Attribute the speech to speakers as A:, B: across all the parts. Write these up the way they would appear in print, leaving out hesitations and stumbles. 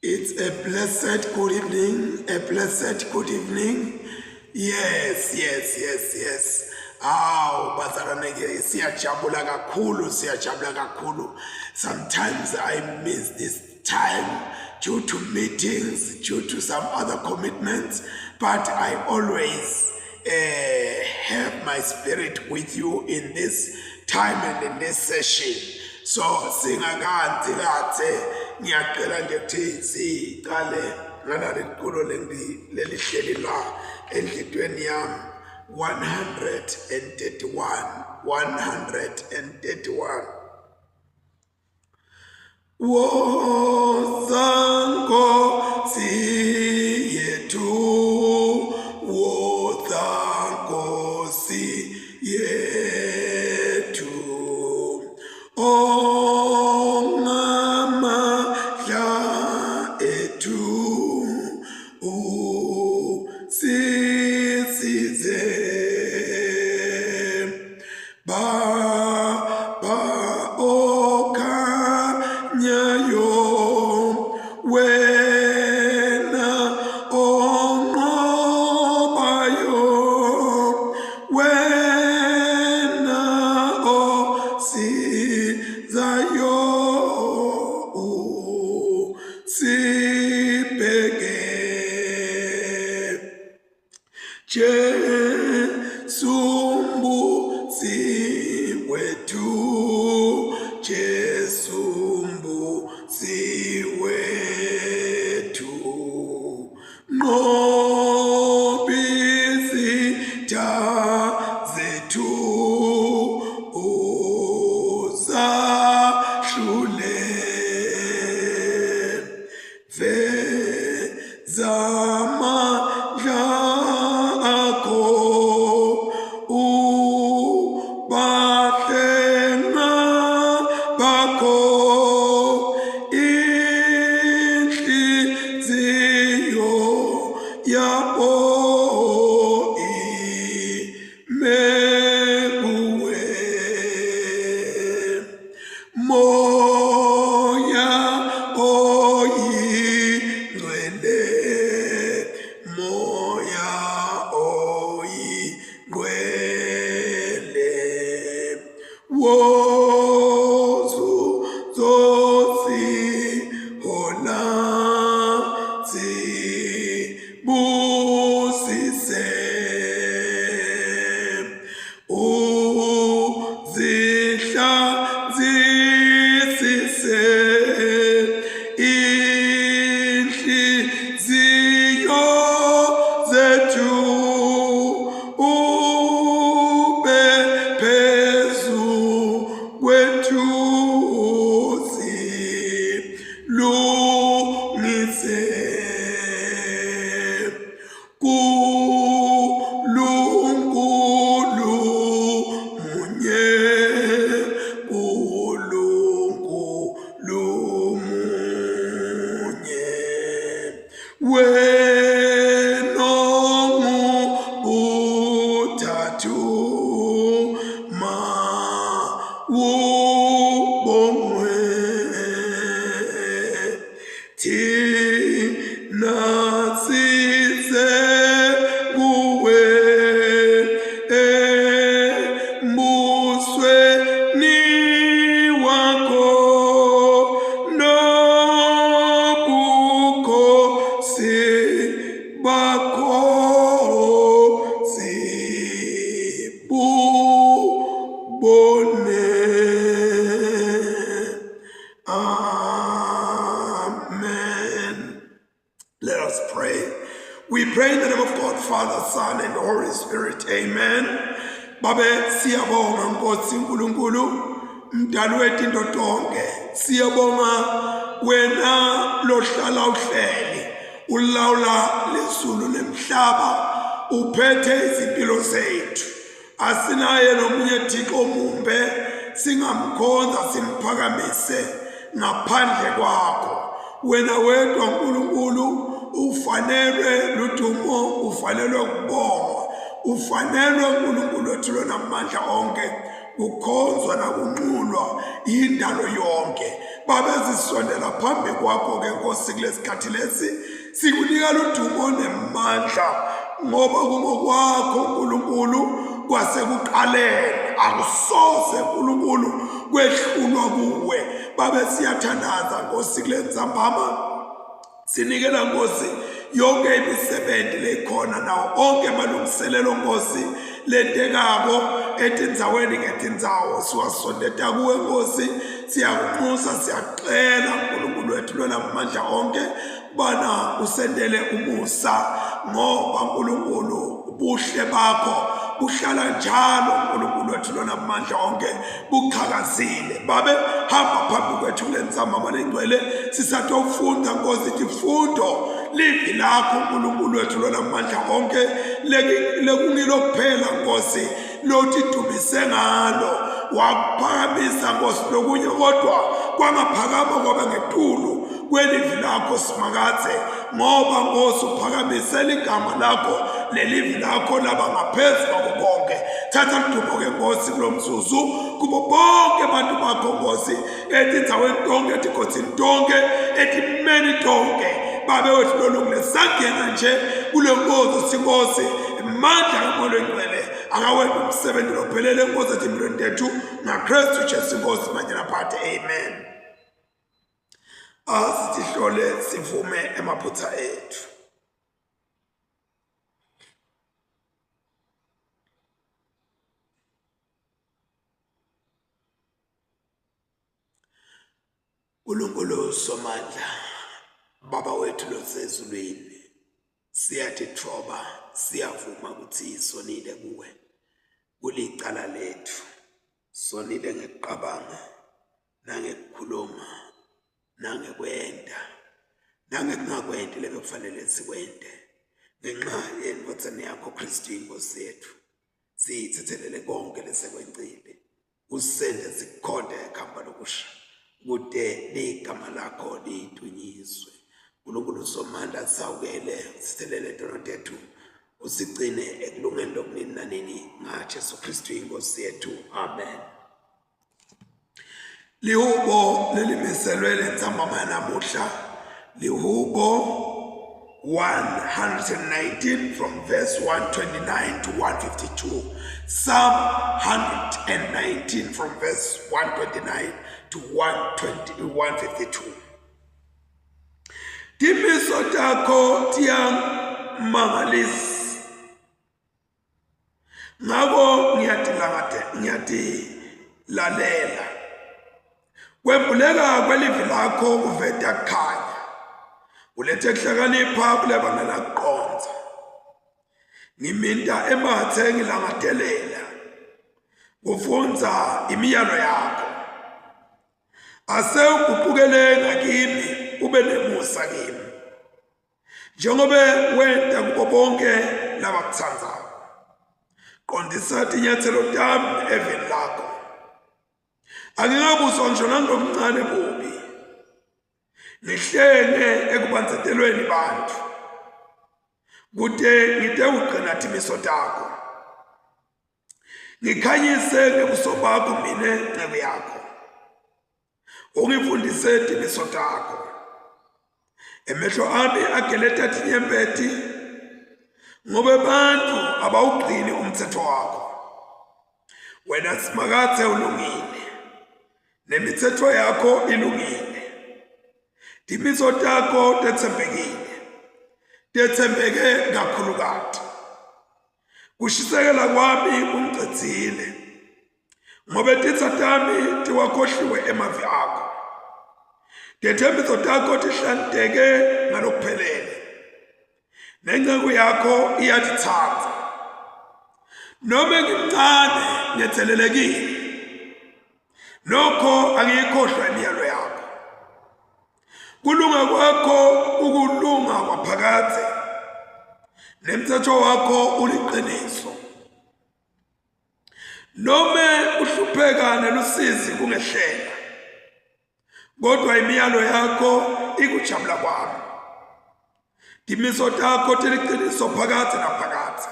A: It's a blessed good evening, a blessed good evening. Yes, yes, yes, yes. Aw, bazalwane ke siyajabula kakhulu, siyajabula kakhulu. Sometimes I miss this time due to meetings, due to some other commitments, but I always have my spirit with you in this time and in this session. So singakanzi kathe ngiyacela nje ukuthi siqale ngalali culo lelihleli la enhlitweni yami 131 131 Woza Nkosi yethu, woza Nkosi yethu, ongamandla ethu, usisize. Baba okhanyayo wena onqobayo wena osizayo usibheke Jesu mbusi wethu Jesu mbusi wethu Nqobizitha zethu uzahlule Veza amandla akho ubahlenga bakho inhliziyo yabo ime kuwe Moya oyingcwele Moya oyingcwele Wozu zosihola sibusise Uzihlanzisise inhliziyo zethu ube phezu kwethu silungise Nkulunkulu munye Nkulunkulu munye wena ongubuthathu mawubongwe Thina size kuwe embusweni wakho nobukhosi bakho sibubone. Amen. Let us pray. We pray in the name of God, Father, Son, and Holy Spirit. Amen. Babe siyabonga Nkosi uNkulunkulu mdali wetinto tonke. Siyabonga wena lohlala uhleli ulawula lezulu nemhlaba uphethe izimpilo zethu. Asinaye nomunye Thixo mumbe singamkhonza simphakamise ngaphandle kwakho. Wena wedwa Nkulunkulu ufanelwe ludumo, ufanelwe ukubongwa, ufanelwe uNkulunkulu wethu lonamandla onke kukhonzwa nakunqulwa indalo yonke. Babe sisondela phambi kwakho ke Nkosi kulesikhathi lesi sikunika ludumo nemandla ngoba kungokwakho uNkulunkulu kwasekuqaleni akusoze uNkulunkulu kwehlulwa kuwe babe siyathandaza Nkosi kule ntsambama sinikela Nkosi yonke imisebenzi lekhona nawo onke amalungiselelo Nkosi lentekako etindzaweni ngetindzawo siwasondeta kuwe Nkosi siyakunxusa siyacela uNkulunkulu wethu lona amandla onke bana usendele umusa ngoba uNkulunkulu ubuhle bakho buhlala njalo uNkulunkulu wethu lona amandla onke buqhakazile babe hamba phambi kwethu kule ntsambama lengcwele sisatofunda nkosi tifundo livi lakho uNkulunkulu wethu lona amandla onke lekungilo kuphela nkosi lotidumise ngalo wakuphakamisa nkosi lokunye kodwa kwangaphakama kwaba ngetulu kwelivi lakho simakadze ngoba nkosi uphakamisela igama lakho lelivi lakho laba ngaphezu kwako konke thatha ludumo ke nkosi kulo mzuzu kubo bonke abantu bakho nkosi etindzaweni tonke etigodzini tonke etimeni tonke babe wethu lolungile sangena nje kule nkonzo sinkosi mandla kamoya oyingcwele akawenza umsebenzi lophelele nkosi etimpilweni tethu ngakristu jesu inkosi manje naphathe amen Asihlole sivume emaphutha ethu. Nkulunkulu Somandla, Baba wethu losezulwini, siyatithoba, siyavuma ukuthi sonile kuwe. Kulicala lethu, sonile ngekuqabanga nangekukhuluma nangekwenta nangekungakwenti lebekufanele sikwente ngenxa yendvodzana yakho Kristu inkosi yethu siyithethelele konke lesekwencile usende sikhonde ekhamba lokusha kude ligama lakho lidunyiswe uNkulunkulu somandla sawukele sithelele tono tethu usigcine ekulungeni lokunini nanini ngaJesu Kristu inkosi yethu amen Lihubo lelimiselwe lentsambama yanamuhla lihubo 119 from verse 129 to 152 Psalm 119 from verse 129 to 120, 152 Timiso takho tiyangimangalisa ngakho ngiyadilangade ngiyadilalela kwembuleka kwelivi lakho kuveta kukhanya ulethe kuhlakanipha kulabangelakuqonda ngiminta emathe ngilangadelela kufundza imiyalo yakho ase uguqukele ngakimi ube nemusa kimi njengoba wenta kubo bonke labakuthandayo qondisa tinyathelo tami eveni lakho angingabuzwa ngisho nangokuncane bubi ngihlenge ekubandzetelweni bantu kute ngitewugcina timiso takho ngikhanyise ngebuso bakho mina nceku yakho ungifundise timiso takho emehlo ami ageleta tinyembeti ngobe bantu abawugcini umthetho wakho wena simakathe ulungile nemithetho yakho ilungile timiso takho tetsembekile tetsembeke kakhulukati kushisekela kwami kungicedzile ngobe titsa tami tiwakhohliwe emavi akho tethembiso takho tihlanteke ngalokuphelele nenceku yakho iyatitsandza nome ngimncane ngedzelelekile nokho angiyikhohlwa imiyalo yakho kulunga kwakho ukulunga kwaphakadze nemthetho wakho uliqiniso nome uhlupheka nelusizi kungehlela kodwa imiyalo yakho ikujabula kwami timiso takho tiliqiniso phakadze naphakadze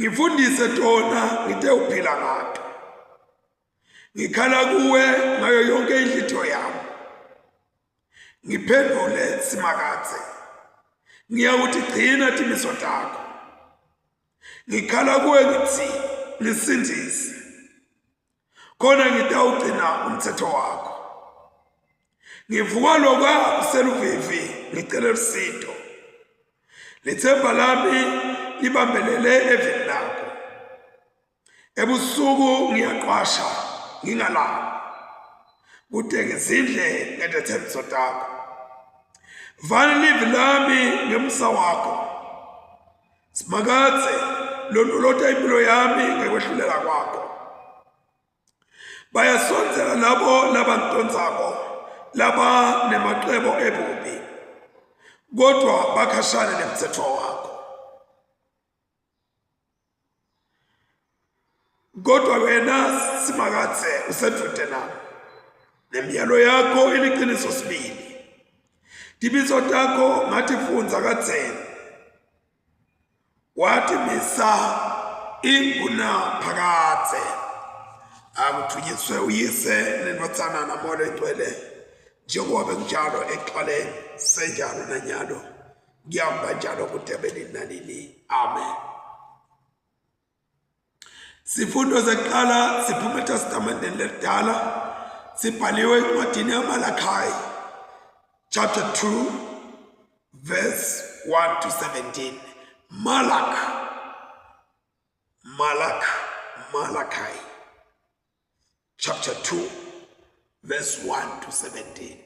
A: ngifundise tona ngite uphila ngato. Ngikhala kuwe ngayo yonke inhlithiyo yami. Ngiphendule Simakadze. Ngiyawuthi gcina timiso takho. Ngikhala kuwe ngithi ngisindise. Khona ngitawugcina umthetho wakho. Ngivuka lokwa kuseluvivi ngicela usito. Lithemba lami libambelele evini lakho. Ebusuku ngiyaqwasha ngingalali. Kude ngizindle ngetethembiso takho. Vani livi lami ngemsa wakho. Simakadze londolota impilo yami ngekwehlulela kwakho. Bayasondzela labo labangitondzako laba nemacebo ebubi, kodwa bakhashane nemtsetfo wakho. Kodwa wena Simakadze usedvute nami, nemiyalo yakho iliqiniso sibili. Timiso takho ngatifundza kadzeni, watimisa ingunaphakadze. Akuthunyiswe uyise nendvodzana namoya longcwele, njengoba bekunjalo ekuqaleni, senjalo nanyalo, kuyawuba njalo kude nini nanini. Amen. Sifundo sekuqala siphuma eTestamenteni lelidala sibhaliwe encwadini yaMalakhayi chapter 2 verse 1 to 17. Malak Malak Malachi chapter 2 verse 1 to 17.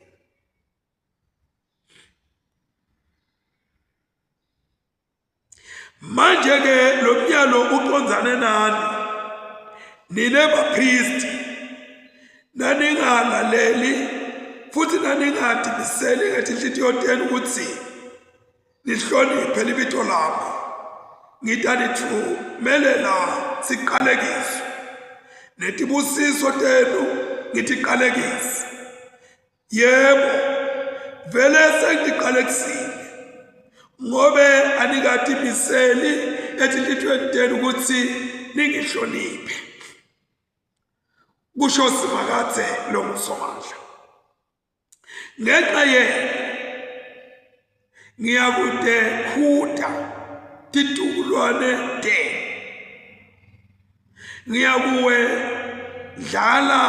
A: Manje ke lo myalo ucondzane nani nine baphristi naningalaleli futhi naningadibiseli ngetinhlitiyo tenu ukuthi nihloniphe libito lami ngitanitfumelela siqalekiso netibusiso tenu ngitiqalekise Yebo, vele sengiqalekisile ngobe anikatimiseli etinhlitiyweni tenu ukuthi ningihloniphe, kusho Simakadze longuSomandla. Ngenxa yenu ngiyakude khuda titukulwane tenu, ngiyakuwe dlala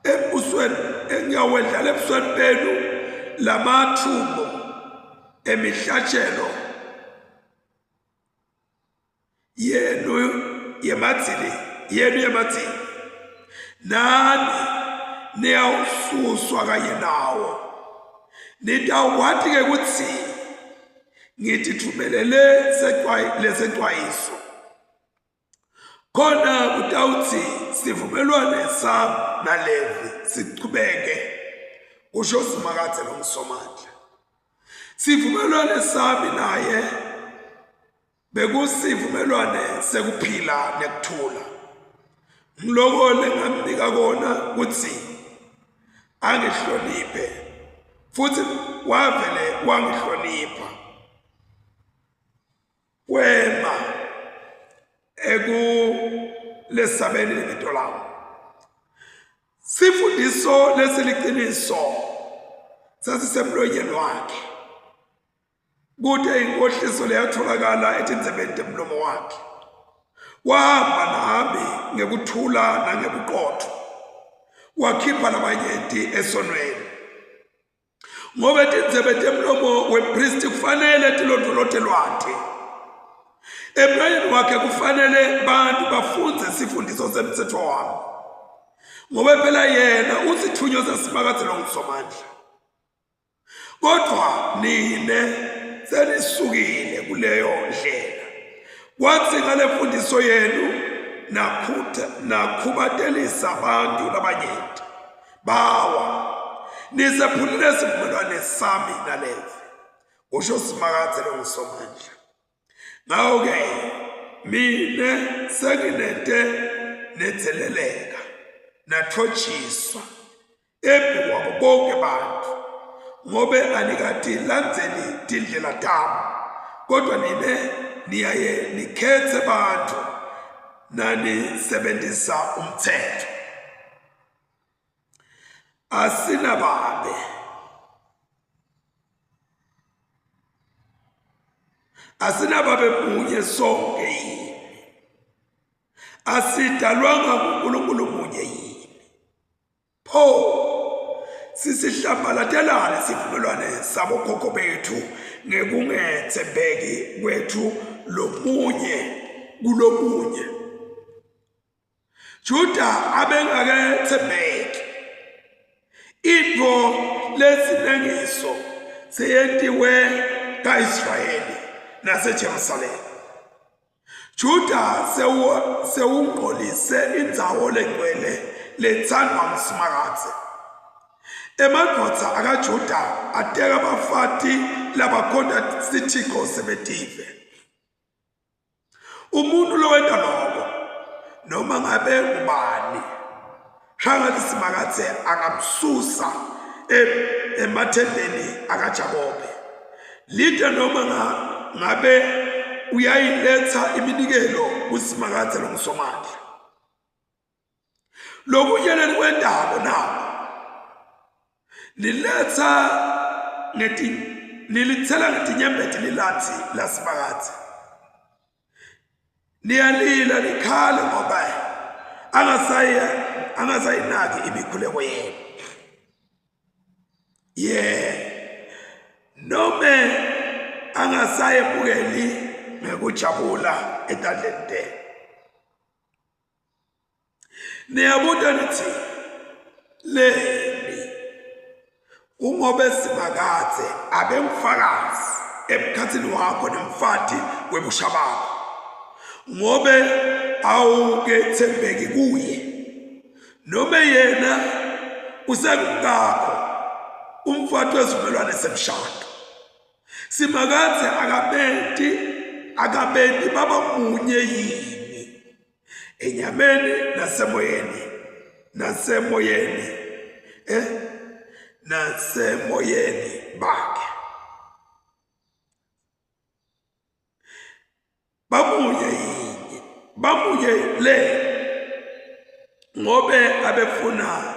A: ebusweni ngiyawedlala ebusweni benu lamathumbo emihlatshelo yenu yemadzili yenu yemadzili nani niyawususwa kanye nawo nitawukwati-ke kutsi ngititfumelele lesecwayiso khona kutawutsi sivumelwane sami naLevi sichubeke kusho Simakadze longuSomandla sivumelwane sami naye bekusivumelwane sekuphila nekuthula ngiloko lengamnika kona kutsi angihloniphe futhi wavele wangihlonipha wema ekulesabeni lebito lami sifundiso lesiliciniso sasisemlonyeni wakhe kute inkohliso leyatholakala etindzebeni temlomo wakhe wahamba nami ngekuthula nangebuqotho wakhipha labanyenti esonweni ngobe tindzebe temlomo wempristi kufanele tilondvolote lwati emloyeni wakhe kufanele bantu bafundze sifundiso semtsetfo wami ngobe phela yena usithunywa sasimakadze longusomandla kodwa nine senisukile kuleyo ndlela kwathi ngale mfundiso yenu nakhutha nakhubatelisa abantu labanyenti bawa nisephulile sivumelwane sami nalevi usho simakadze longusomandla ngakho-ke mine senginente nedzeleleka nathotshiswa embi kwabo bonke bantu ngobe anikatilandzeli tindlela tami kodwa nine niyaye nikhetse bantfu nanisebentisa umtsetfo. Asinababe. Asinababe munye sonke yini? Asidalwanga nguNkulunkulu munye yini? Pho sisihlambalatelane sivumelwane sabokhokho bethu ngekungethembeki kwethu lomunye kulomunye. Juda abengakethembeki. Intfo lesinengiso seyentiwe kaIsrayeli naseJerusalema. Juda sewungcolise indzawo lengcwele letsandvwa nguSimakadze. Emadvodza akaJuda ateka bafati labakhonta sithico sebetive. Umuntu lowenta loko noma ngabe ngubani shangathi Simakadze angamsusa emathendeni akaJakobe. Lite noma ngabe uyayiletha iminikelo kuSimakadze longuSomandla. Lokunye lenikwentako nako niletsa ngeti nilitsela ngetinyembeti lilathi laSimakadze. Niyalila nikhale ngoba angasayi angasayinaki imikhuleko yenu. Yeah. Nome angasayemukeli ngekujabula etandleni tenu. Niyabuta nithi leni kungobe Simakadze abengufakazi emkhatsini wakho nemfati webusha bakho ngobe awukethembeki kuye nome yena usekukakho umfati wesivumelwane semshado. Simakadze akabenti akabenti baba munye yini enyameni nasemoyeni nasemoyeni eh nasemoyeni bakhe bamunye yini bamunye le ngobe abefuna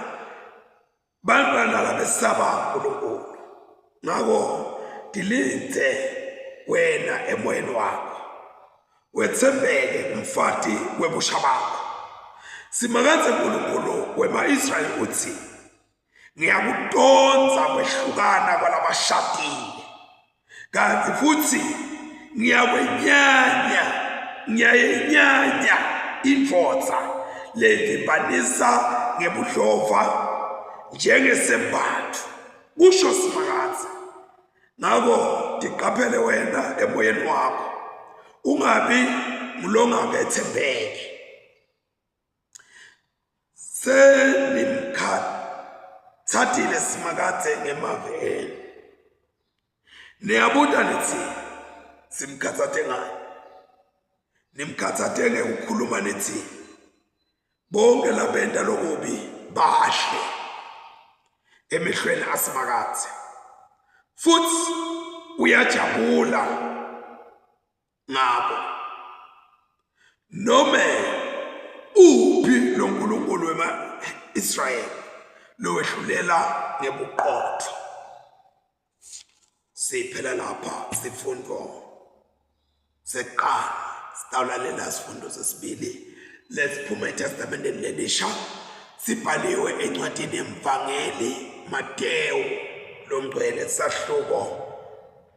A: Bantfwana labesaba Nkulunkulu. Ngako tilindze wena emoyeni wakho, wetsembeke kumfati webusha bakho. Simakadze Nkulunkulu wema-Israyeli utsi, Ngiyakutondza kwehlukana kwalabashadile, kantsi futsi ngiyakwenyanya ngiyayenyanya indvodza levimbanisa ngebudlova njengesembatfo kusho Simakadze. Ngako tiqaphele wena emoyeni wakho ungabi ngulongakethembeki. Senimkhatsatile Simakadze ngemavi enu. Niyabuta nithi simkhatsate ngani? Nimkhatsate ngekukhuluma nithi bonke labenta lokubi bahle emehlweni aSimakadze futhi uyajabula ngabo. Nome uphi lo Nkulunkulu wema-Israyeli lowehlulela ngebuqotho. Siphela lapha sifundo sekuqala, sitawulalela sifundo sesibili lesiphuma eTestamenteni lelisha sibhaliwe encwadini yemvangeli Matewu longcwele sahluko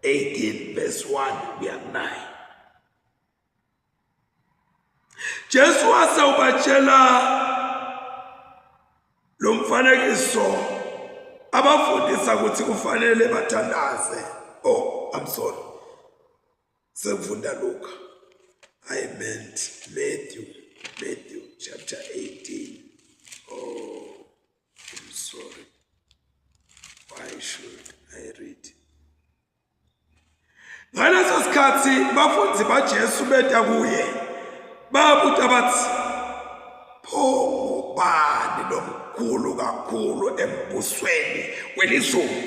A: 18 verse 1 kuya ku-9. Jesu wase ubatshela lo mfanekiso abafundisa ukuthi kufanele bathandaze. Oh, I'm sorry. Sekufunda Luka. I meant Matthew, Matthew chapter 18. Oh, I'm sorry. Why should I read? Ngaleso sikhathi bafundzi baJesu beta kuye babuta bathi, pho ngubani lomkhulu kakhulu embusweni welizulu?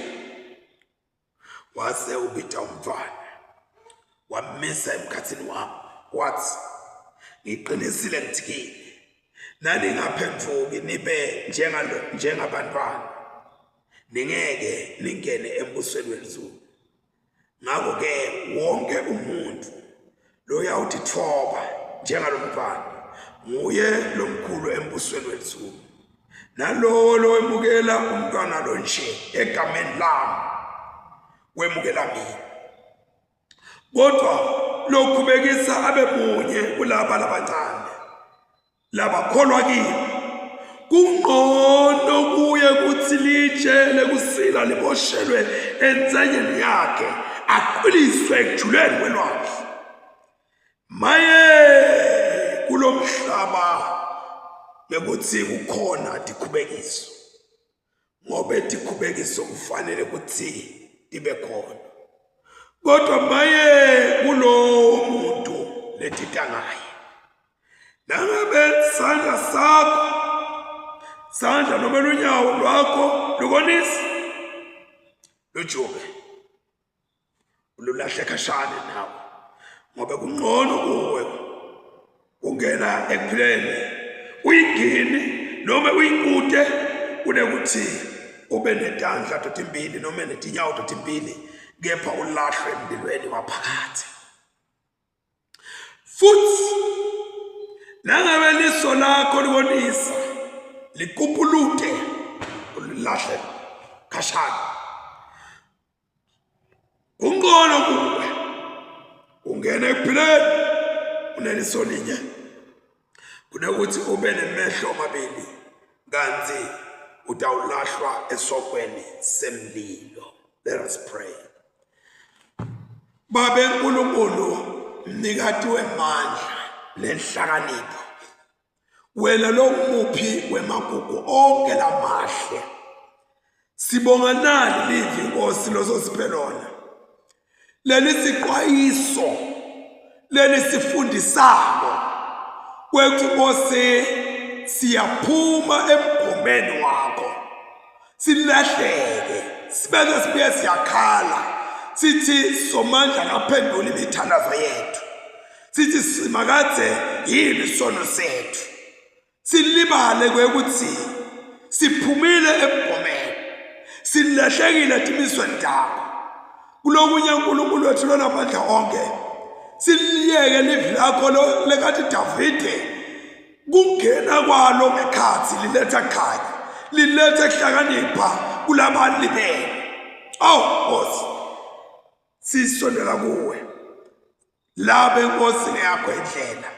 A: Wase ubita umntfwana wammisa emkhatsini wabo wathi, ngiqinisile ngithi kini, naningaphendvuki nibe njengabantwana. Ningeke ningene embusweni welizulu. Ngakho-ke wonke umuntu loyawutitfoba njengalomntfwana nguye lomkhulu embusweni welizulu. Nalowo lowemukela umntwana lonje egameni lami wemukela mina. Kodwa lokhubekisa abe munye kulaba labancane labakholwa kimi kungcono kuye kutsi litshe lekusila liboshelwe entsenyeni yakhe aqwiliswe ekujuleni kwelwandle. Maye kulomhlaba ngekutsi kukhona tikhubekiso, ngobe tikhubekiso kufanele kutsi tibe khona, kodwa maye kulowo muntu letita ngaye. Nangabe sandla sakho, sandla noma lunyawo lwakho lukonisa, lujube ululahle khashane nawe, ngoba kungcono kuwe kungena ekuphileni uyingini noma uyikude kunekuthi ube netandla totimbili noma netinyawo totimbili kepha ulahlwe emlilweni waphakadze. Futhi nangabe liso lakho likonisa, likupulute ulilahle khashane. Kungcono kuwe ungene ekuphileni uneliso linye kunokuthi ube nemehlo amabili kanti utawulahlwa esogweni semlilo. Let us pray. Babe Nkulunkulu, mnikati wemandla nenhlakanipho, wena longumuphi wemagugu onke lamahle, sibonga nali livi Nkosi lososiphe lona, leli sixwayiso lelisifundisako kwethu Nkosi, siyaphuma emgomeni wakho silahleke sibeke sibuye siyakhala sithi somandla kaphendula imithandazo yethu, sithi simakadze yini isono sethu, silibale kwekuthi siphumile emgomeni, silahlekile etimisweni takho. Kulokunye uNkulunkulu wethu lonamandla onke, siliyeke livi lakho lekathi Davide kungena kwalo ngekhathi liletha khanya, liletha kuhlakanipha kulabalibele. Oh Nkosi, sisondela kuwe labe Nkosi ngeyakho indlela,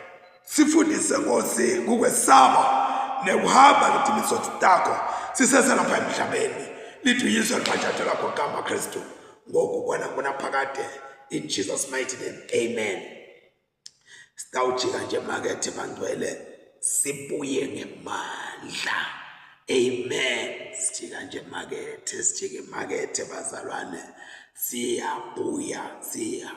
A: sifundise Nkosi kukwesaba nekuhamba ngetimiso takho siseselapha emhlabeni. Lidunyiswe liqhathatho lakho gama Kristu ngoku kwana kunaphakade, in Jesus mighty name, amen. Sitawujika nje makethe bangcwele, sibuye ngemandla, amen. Sijika nje makethe, sijike makethe bazalwane, siyabuya siya.